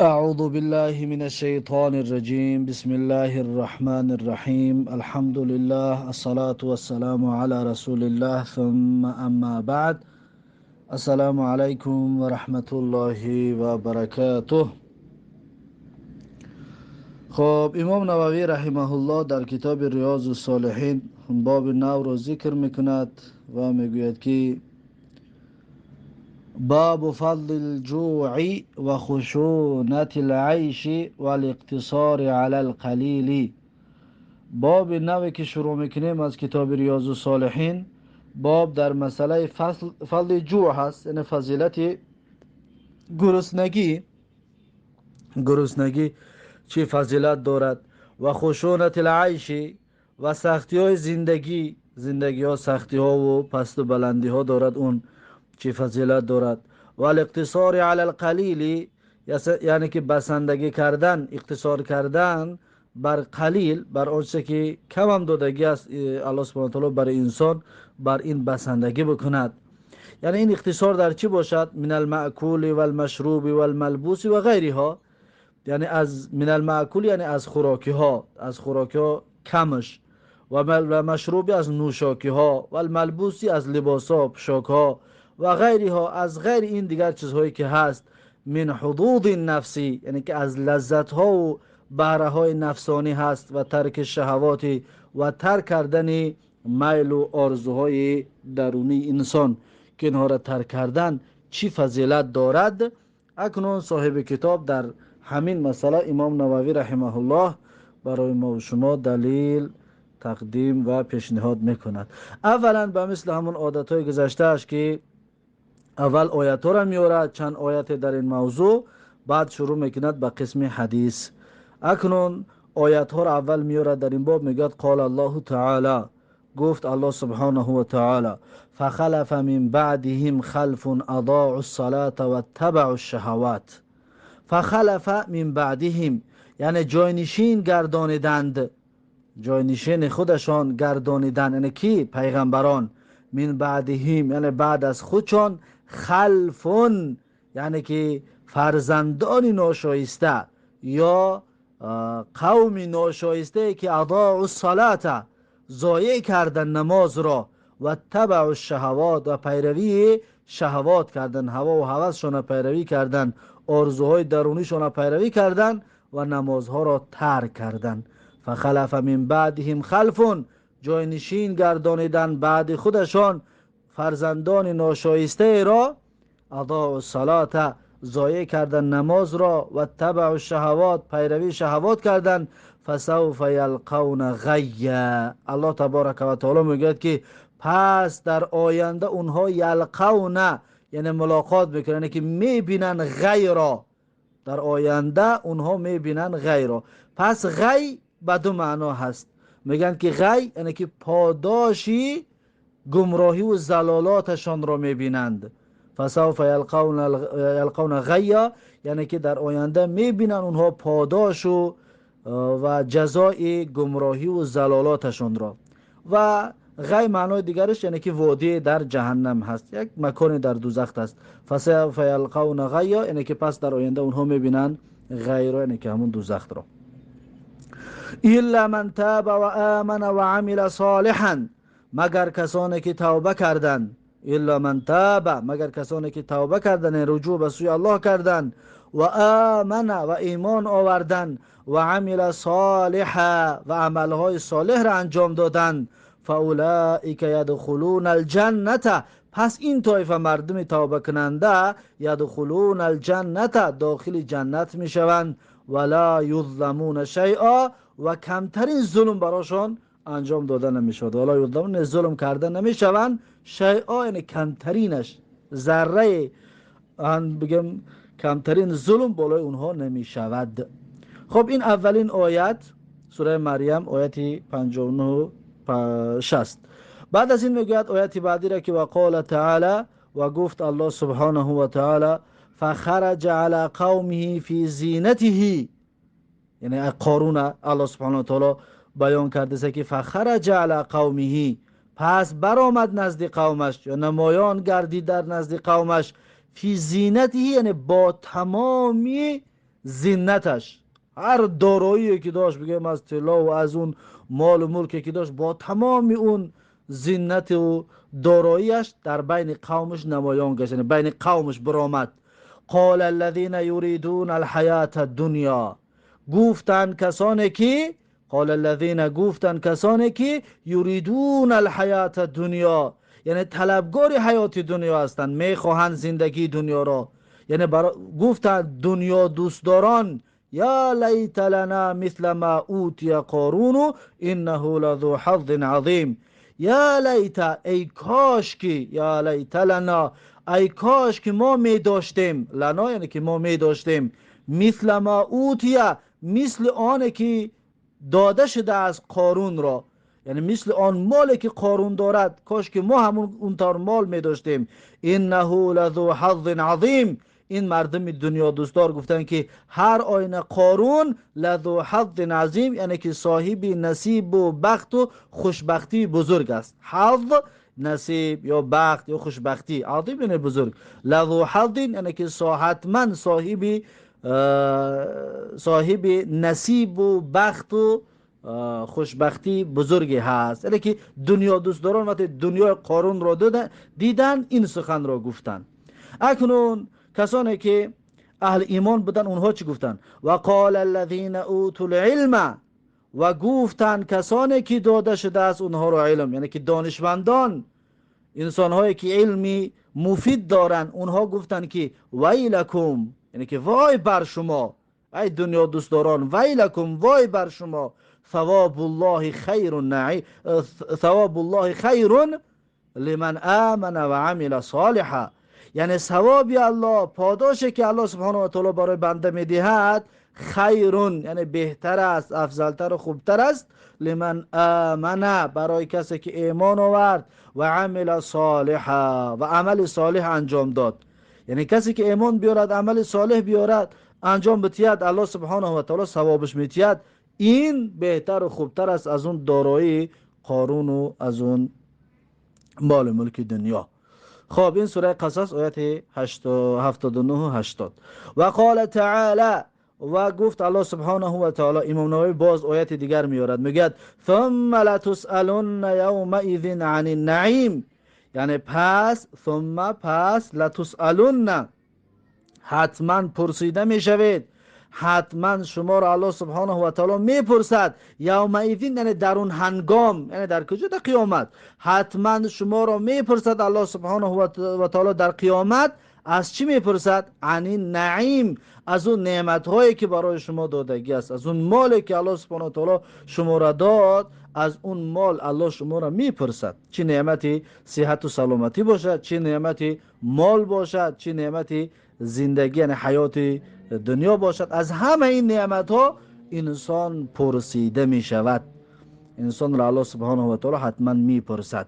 أعوذ بالله من الشيطان الرجيم. بسم الله الرحمن الرحيم. الحمد لله، الصلاة والسلام على رسول الله، ثم أما بعد. السلام عليكم ورحمة الله وبركاته. خب، امام نووی رحمه الله در کتاب ریاض الصالحین باب نو را ذکر میکند و میگوید که باب فضل الجوع و خشونت العیش والاقتصار علی القلیل. باب نوی که شروع میکنیم از کتاب ریاض الصالحین، باب در مسئله فضل جوع هست، یعنی فضیلت گرسنگی. گرسنگی چی فضیلت دارد؟ و خشونت العیش و سختی های زندگی، زندگی ها سختی ها و پست و بلندی ها دارد، اون چی فضیلت دارد؟ و الاقتصار علی القلیل، یعنی که بسندگی کردن، اقتصار کردن بر قلیل، بر آنچه که کم هم دادگی است الله سبحانه و تعالی برای انسان، بر این بسندگی بکند. یعنی این اقتصار در چی باشد؟ من المأکول والمشروب والملبوس و غیرها، یعنی از من المأکول یعنی از خوراکی ها، از خوراکی ها کمش، و مشروبی از نوشاکی ها، و الملبوسی از لباس ها، پوشاک ها، و غیرها از غیر این دیگر چیزهایی که هست. من حدود النفسی، یعنی که از لذت ها و بهره های نفسانی هست، و ترک شهوات و ترک کردن میل و آرزوهای درونی انسان، که اینها را ترک کردن چی فضیلت دارد. اکنون صاحب کتاب در همین مسئله امام نووی رحمه الله برای ما و شما دلیل تقدیم و پیشنهاد میکند. اولا به مثل همون عادت های گذشته اش که اول آیت ها را میورد، چند آیت در این موضوع، بعد شروع میکند به قسم حدیث. اکنون آیت ها را اول میورد در این باب، میگوید قال الله تعالی، گفت الله سبحانه و تعالی: فخلف من بعدهم خلف اضاعوا الصلاة واتبعوا الشهوات. فخلف من بعدهم یعنی جاینشین گردانیدند، جاینشین خودشان گردانیدند، یعنی کی؟ پیغمبران. من بعدهم یعنی بعد از خودشان، خلفون یعنی که فرزندان ناشایسته یا قوم ناشایسته که اضاعوا الصلاة ضایع کردن نماز را، و تبعوا الشهوات و پیروی شهوات کردن، هوا و هوسشان پیروی کردن، آرزوهای درونیشان پیروی کردن و نمازها را ترک کردن. فخلف من بعدهم خلفون، جاینشین گردانیدن بعد خودشان فرزندان ناشایسته را، اضاعوا الصلاة ضایع کردن نماز را، و تبعوا الشهوات پیروی شهوات کردن. فسوف یلقون غیا، الله تبارک و تعالی میگوید که پس در آینده اونها یلقون یعنی ملاقات میکنن، یعنی که میبینن غی را، در آینده اونها میبینن غی را. پس غی به دو معنا هست، میگن که غی یعنی که پاداشی گمراهی و زلالاتشان را میبینند. فسوف یلقون غیا یعنی که در آینده میبینن اونها پاداش و جزای گمراهی و زلالاتشان را. و غی معنای دیگرش یعنی که وادی در جهنم هست، یک مکان در دوزخ است. فسوف یلقون غیا یعنی که پس در آینده اونها میبینن غی را، یعنی که همون دوزخ را. الا من تاب و آمن و عمل صالحا، مگر کسانی که توبه کردند. الا من تاب، مگر کسانی که توبه کردند، رجوع به سوی الله کردند، و آمن و ایمان آوردند، و عمل صالحا و عملهای صالح را انجام دادند. فاولئک یدخلون الجنة، پس این طایفه مردم توبه کننده یدخلون الجنة داخل جنت میشوند، ولا یظلمون شیئا و کمترین ظلم براشان انجام داده نمیشود. ولا یظلمون ظلم کرده نمیشوند، شیئا یعنی کمترینش، ذره ان بگم کمترین ظلم بالای اونها نمیشود. خب این اولین آیت سوره مریم آیت 59 60. بعد از این میگوید آیت بعدی را که وقال تعالی، و گفت الله سبحانه و تعالی: فخرج علی قومه فی زینته، یعنی قارون الله سبحانه و تعالی بیان کرده است که فخرج علی قومه، پس برآمد نزد قومش یا نمایان گردید در نزد قومش، فی زینته یعنی با تمامی зинаташ, ҳар дороие ки дошт, бигӯем аз тиллову аз он молу мулке ки дошт, бо тамоми он зинату дороияш дар байни қавмаш намоён гашт, яъне байни қавмаш баромад. قال الذين يريدون الحیات الدنیا، گفتند کسانی که قال الذين، گفتند کسانی که یریدون الحیات الدنیا، یعنی طلبگار حیات دنیا هستند، میخواهند زندگی دنیا را، یعنی گفتند دنیا دوستداران، یا لیت لنا مثل ما اوتی قارون انه لذو حظ عظیم. یا لیت، ای کاش که، یا لیت لنا، ای کاش که ما می داشتیم، لنا یعنی که ما می داشتیم، مثل ما اوتی، مثل آن که داده شده از قارون را، یعنی مثل آن مالی که قارون دارد، کاش که ما همون اونطور مال می داشتیم. انه لذو حظ عظیم. این مردم دنیا دوستدار گفتن که هر آینه قارون لذو حظ عظیم، یعنی که صاحب نصیب و بخت و خوشبختی بزرگ است. حظ نصیب یا بخت یا خوشبختی، عظیم یعنی بزرگ، لذو حظ یعنی که حتما صاحب نصیب و بخت و خوشبختی بزرگی هست. یعنی که دنیا دوستداران وقتی دنیای قارون را دیدن این سخن را گفتن. اکنون کسانی که اهل ایمان بودن اونها چی گفتن؟ و قال الذین اوتوا العلم، و گفتن کسانی که داده شده است اونها را علم، یعنی که دانشمندان، انسانهایی که علمی مفید دارن، اونها گفتن که ویلکم، یعنی که وای بر شما ای دنیا دوستداران، ویلکم، وای بر شما، ثواب الله خیر ثواب الله خیر لمن آمن و عمل صالحا، یعنی ثواب الله، پاداشی که الله سبحانه و تعالی برای بنده میدهد، خیرون یعنی بهتر است، افضلتر و خوبتر است، لمن آمن، برای کسی که ایمان آورد، و عمل صالحا، و عمل صالح انجام داد. یعنی کسی که ایمان بیارد، عمل صالح بیارد، انجام بتید، الله سبحانه و تعالی ثوابش میتید. این بهتر و خوبتر است از اون دارایی قارون و از اون مال ملک دنیا. خب این سوره قصص آیت 79 و 80. و قال تعالی، و گفت الله سبحانه و تعالی، امام نووی باز آیت دیگر میارد، میگه ثم لتسألن یومئذ عن النعیم، یعنی پس، ثم پس، لتسألن، حتما پرسیده میشوید، حتما شما را الله سبحانه و تعالی میپرسد، یومئذ یعنی در اون هنگام، یعنی در کجا؟ در قیامت. حتما شما را میپرسد الله سبحانه و تعالی در قیامت. از چی میپرسد؟ عن النعیم، از اون نعمت هایی که برای شما دادگی است، از اون مالی که الله سبحانه و تعالی شما را داد، از اون مال الله شما را میپرسد. چه نعمتی صحت و سلامتی باشد، چه نعمتی مال باشد، چه نعمتی زندگی یعنی حیات دنیا باشد، از همه این نعمت ها انسان پرسیده می شود. انسان را الله سبحانه و تعالی حتما میپرسد.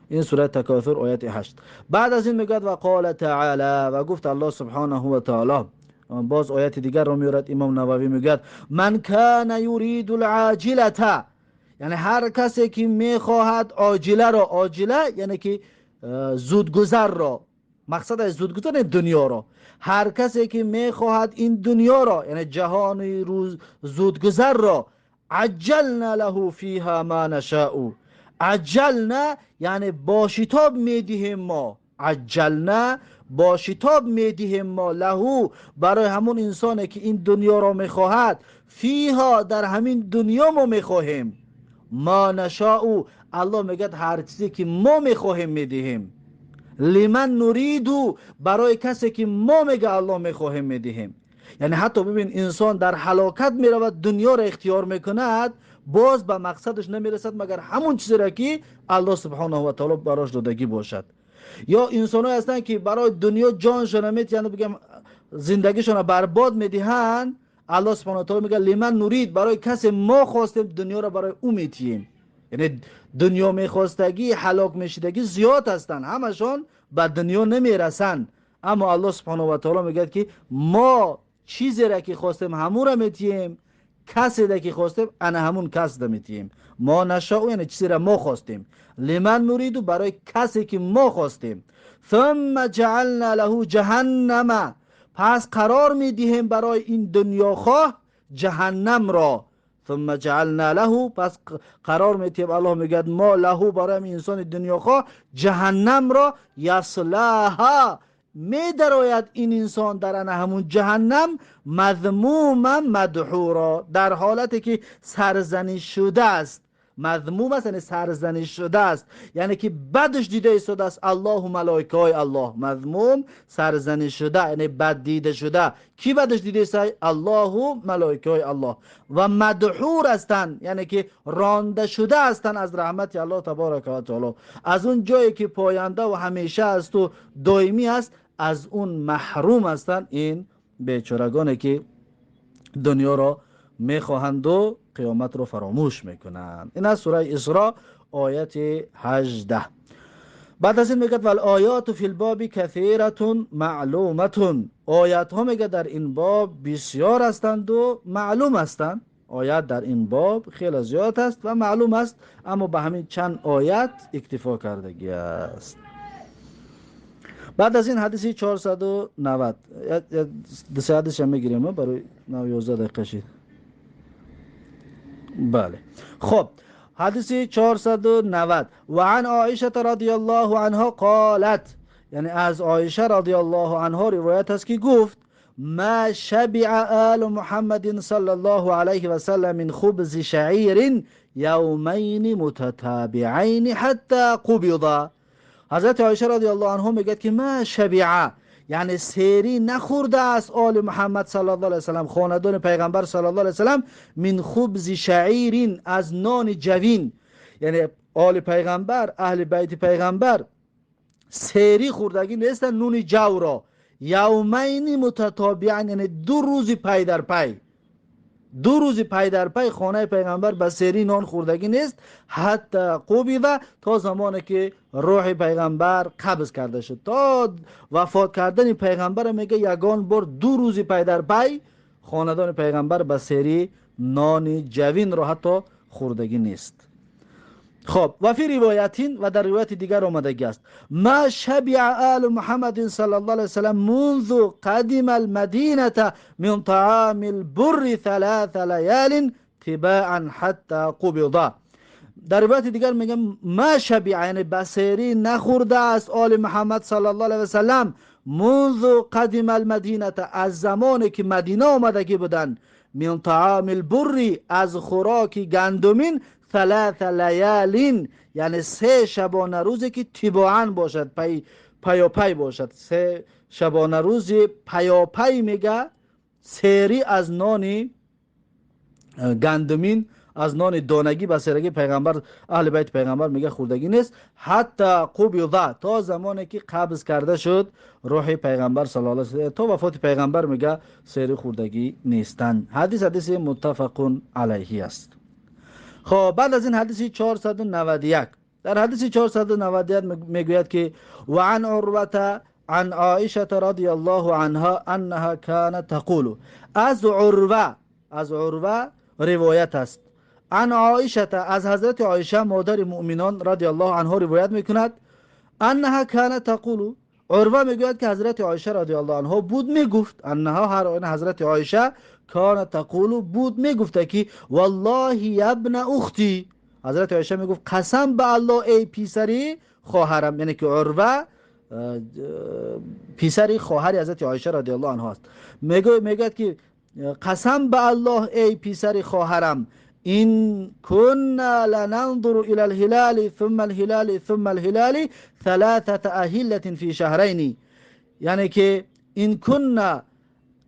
این سوره تکاثر آیت 8. بعد از این میگوید و قال تعالی، و گفت الله سبحانه و تعالی، باز آیت دیگر رو میورد امام نووی، میگوید من کان یرید العاجله، یعنی هر کسی که میخواهد عاجله را، عاجله یعنی که زودگذر را، مقصد از زودگذر دنیا را، هر کسی که میخواهد این دنیا را، یعنی جهان روز زودگذر را، عجلنا له فیها ما نشاء، عجلنا یعنی با شتاب میدهیم ما، عجلنا با شتاب میدهیم ما، لهو برای همون انسانی که این دنیا را میخواهد، فیها در همین دنیا ما میخواهیم، ما نشاء، الله میگه هر چیزی که ما میخواهیم میدهیم، لمن نرید، برای کسی که ما میگه الله میخواهیم میدهیم. یعنی حتی ببین انسان در هلاکت میرود، دنیا را اختیار میکند، باز به مقصدش نمیرسد مگر همون چیزی را که الله سبحانه و تعالی براش دادگی باشد. یا انسان های هستند که برای دنیا جانشان میتیند، بگم زندگیشان برباد میدهند، الله سبحانه و تعالی میگه لمن نرید، برای کسی ما خواستیم دنیا را برای او میتیم. یعنی دنیا میخواستگی، هلاک میشدگی زیاد هستند، همشان به دنیا نمیرسند، اما الله سبحانه و تعالی میگه که ما چیزی را که خواستیم همون را میتیم، کسی را که خواستیم انا همون کس را میتیم. ما نشاء یعنی چیزی را ما خواستیم، لمن نرید برای کسی که ما خواستیم. ثم جعلنا له جهنم، پس قرار میدهیم برای این دنیاخواه جهنم را. ثم جعلنا له، پس قرار میدهیم، الله میگه ما له برای انسان دنیاخواه جهنم را، یصلاها میدراید این انسان در همون جهنم، مذموما مدحورا، در حالتی که سرزنش شده است. مذموم است یعنی سرزنش شده است، یعنی که بدش دیده ایستاده است الله و ملائکه های الله. مذموم سرزنش شده یعنی بد دیده شده. کی بدش دیده است؟ الله و ملائکه های الله. و مدحور هستند یعنی که رانده شده هستند از رحمت الله تبارک و تعالی. از اون جایی که پاینده و همیشه است و دائمی است، از اون محروم هستند این بیچارگانی که دنیا را میخواهند و قیامت رو فراموش میکنند. این از سوره اسراء آیت 18. بعد از این میگه والآیات فی الباب کثیرة معلومة، آیت ها میگه در این باب بسیار هستند و معلوم هستند. آیت در این باب خیلی زیاد است و معلوم است، اما به همین چند آیت اکتفا کردگی است. بعد از این حدیث 490، دو سه حدیث هم میگیریم برای 11 دقیقه شد. بله خب حدیث 490، و عن عایشه رضی الله عنها قالت، یعنی از عایشه رضی الله عنها روایت است که گفت ما شبع آل محمد صلی الله علیه و سلم من خبز شعیر یومین متتابعین حتی قبض. حضرت عایشه رضی الله عنها میگه که ما شبع یعنی سیری نخورده است آل محمد صلی الله علیه وسلم، خاندان پیغمبر صلی الله علیه وسلم، من خبز شعیر از نان جوین، یعنی آل پیغمبر اهل بیت پیغمبر سیری خوردگی نیستن نون جو را، یومین متتابعین یعنی دو روز پی در پی، دو روز پی در پی خانه پیغمبر به سیری نان خوردگی نیست، حتی قبض، تا زمانی که روح پیغمبر قبض کرده شد، تا وفات کردن پیغمبر میگه یگان بار دو روز پی در پی خاندان پیغمبر به سیری نان جوین را حتی خوردگی نیست. خب و فی روایتین، و در روایت دیگر آمدگی است ما شبع آل محمد صلی الله علیه وسلم منذ قدم المدینه من طعام البر ثلاث لیال تباعا حتی قبض. در روایت دیگر میگه ما شبع یعنی بسیری نخورده است آل محمد صلی الله علیه وسلم منذ قدم المدینه، از زمانی که مدینه آمدگی بودن، من طعام البر از خوراک گندمین، ثلاث لیالین یعنی سه شبانه روزی که تباعا باشد، پی پیاپی باشد، سه شبانه روزی پیاپی میگه سری از نان گندمین، از نان دانگی به سرگی پیغمبر اهل بیت پیغمبر میگه خوردگی نیست، حتی قبض، تا زمانی که قبض کرده شد روح پیغمبر صلی الله علیه و سلم، تا وفات پیغمبر میگه سری خوردگی نیستن. حدیث حدیث متفق علیه است. خب بعد از این حدیث 491، در حدیث 491 میگوید که و عن عروة عن عائشة رضی الله عنها انها كانت تقول، از عروه، از عروه روایت است، عن عائشة از حضرت عایشه مادر مؤمنان رضی الله عنها روایت میکند، انها كانت تقول، عروه میگوید که حضرت عایشه رضی الله عنها بود میگفت، انها هر آن حضرت عایشه کان تقول بود میگفت که والله ابن اختی، حضرت عایشه میگفت قسم به الله ای پیسری خواهرم، یعنی که عروه پیسری خواهر حضرت عایشه رضی الله عنها است، میگوید که قسم به الله ای پیسری خواهرم، این كنا لننظر الى الهلال ثم الهلال ثم الهلال ثلاثه اهله في شهرين، یعنی که این كنا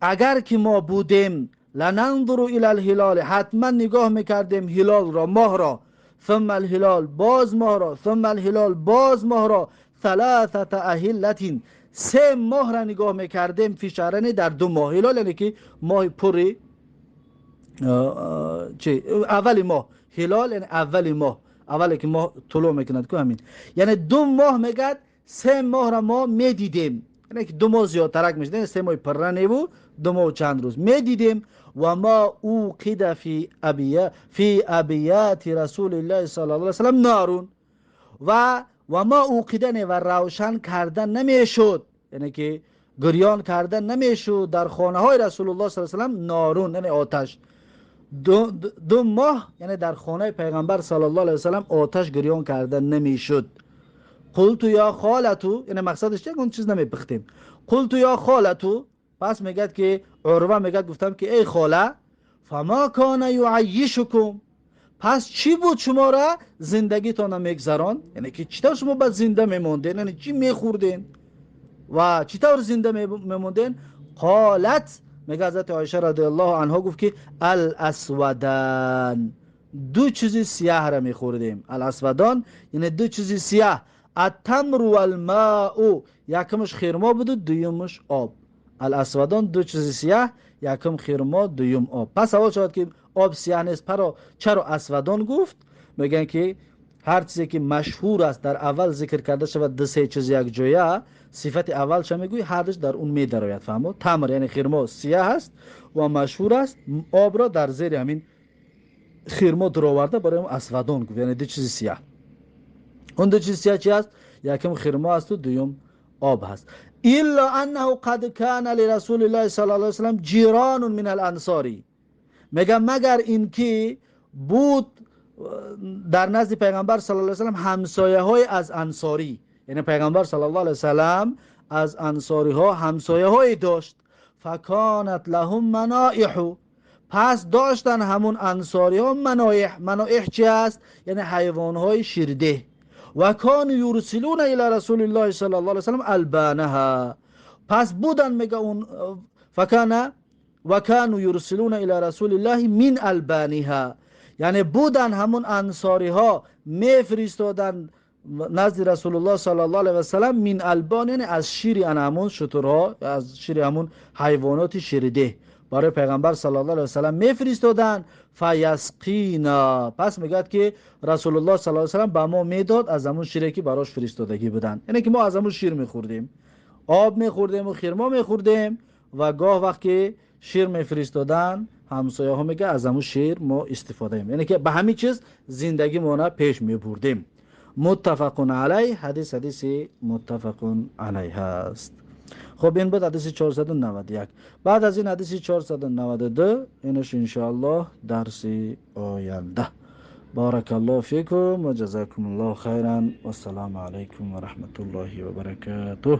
اگر که ما بودیم، لننظر الى الهلال حتما نگاه میکردیم هلال را، ماه را، ثم الهلال باز ماه را، ثم الهلال باز ماه را، ثلاثه اهله سه ماه را نگاه میکردیم، فی شهرین در دو ماه، هلال یعنی که ماه پر چی اول ماه، هلال یعنی اول ماه، اولی که ماه طلوع میکند که همین، یعنی دو ماه میگد سه ماه را ما میدیدیم، یعنی که دو ماه زیادترک میشد، سه ماه پرنه بود، دو ماه و چند روز میدیدیم. و ما اوقد فی ابیات رسول الله صلی الله علیه وسلم نارون، و ما اوقدن و روشن کردن نمیشد، یعنی که Гирён карда намешуд дар хонаҳои Расулуллоҳ саллаллоҳу алайҳи васаллам норун, яъне оташ. 2 моҳ, яъне дар хонаи Пайғамбар саллаллоҳу алайҳи васаллам оташ гирён карда намешуд. Қулту ё холату, яъне мақсадаш чист? Он чиз намепухтем. Қулту ё холату, пас мегӯяд ки Урва мегӯяд гуфтам ки эй хола, фама кана юайишукум, пас чӣ буд шуморо зиндагитонро мегзаронд? Яъне ки чӣ тавр шумо баъд зинда мемондед? Яъне чӣ мехӯрден ва чӣ тавр зинда мемонден? Қолат, мегӯяд Ҳазрати Оиша радиаллоҳу анҳо гуфт ки ал-асвадан, ду чизи сияҳро мехӯрдем. Ал-асвадан яъне ду чизи сияҳ. Ат-тамру вал-мау, якумаш хирмо буду, дуюмаш об. Ал-асвадан ду чизи сияҳ, якум хирмо, дуюм об. Пас савол шавад ки об сияҳ нест, чаро асвадон гуфт? Мегӯянд ки ҳар чизе ки машҳур аст дар аввал зикр карда шавад, ду се чиз якҷоя, сифати аввалша мегӯй, ҳардуш дар он медарояд. Фаҳмо? Тамр яъне хирмо сияҳ аст ва машҳур аст, обро дар зери ҳамин хирмо дуроварда барои он асвадон гуфт, яъне ду чизи сияҳ. Он ду чизи сияҳ чи аст? Якум хирмо асту дуюм об ҳаст. Илла аннаҳу қад кана лирасулиллаҳи саллаллоҳу алайҳи васаллам ҷиронун мин ал-ансори, мегӯям магар ин ки буд дар назди Пайғамбар саллаллоҳу алайҳи васаллам ҳамсояҳои аз ансорӣ, яъне Пайғамбар саллаллоҳу алайҳи васаллам аз ансориҳо ҳамсояҳое дошт. Факанат лаҳум маноиҳу, пас доштан ҳамун ансориҳо маноиҳ. Маноиҳ чи аст? Яъне ҳайвонҳои ширдеҳ. Ва кану юрсилуна ила расулиллоҳи саллаллоҳу алайҳи васаллам албанаҳа, пас будан мега он факана ва кану юрсилуна ила расулиллоҳи мин албаниҳа, яъне будан ҳамун ансориҳо мефиристоданд назди Расулуллоҳ саллаллоҳу алайҳи васаллам мин албон, яъне аз шири ана ҳамун шутурҳо, аз шири ҳамун ҳайвоноти ширдеҳ барои Пайғамбар саллаллоҳу алайҳи васаллам мефиристоданд. Фаясқина, пас мегӯяд ки Расулуллоҳ саллаллоҳу алайҳи васаллам ба мо медод аз ҳамун шире ки барош фиристодагӣ буданд. Яъне ки мо аз ҳамун шир мехӯрдем, об мехӯрдем ва хирмо мехӯрдем ва гоҳ вақт ки шир мефиристоданд ҳамсояҳо мегӯяд аз ҳамун шир мо истифодаем, яъне ки ба ҳамин чиз зиндагимона пеш мебурдем. Муттафақун алайҳ, ҳадис ҳадиси муттафақун алайҳ ҳаст. Хуб, ин буд ҳадиси 491. Баъд аз ин ҳадиси 492, инаш иншоаллоҳ дарси оянда. Баракаллоҳу фикум ва ҷазакумуллоҳу хайран. Вассалому алайкум ва раҳматуллоҳи ва баракатуҳ.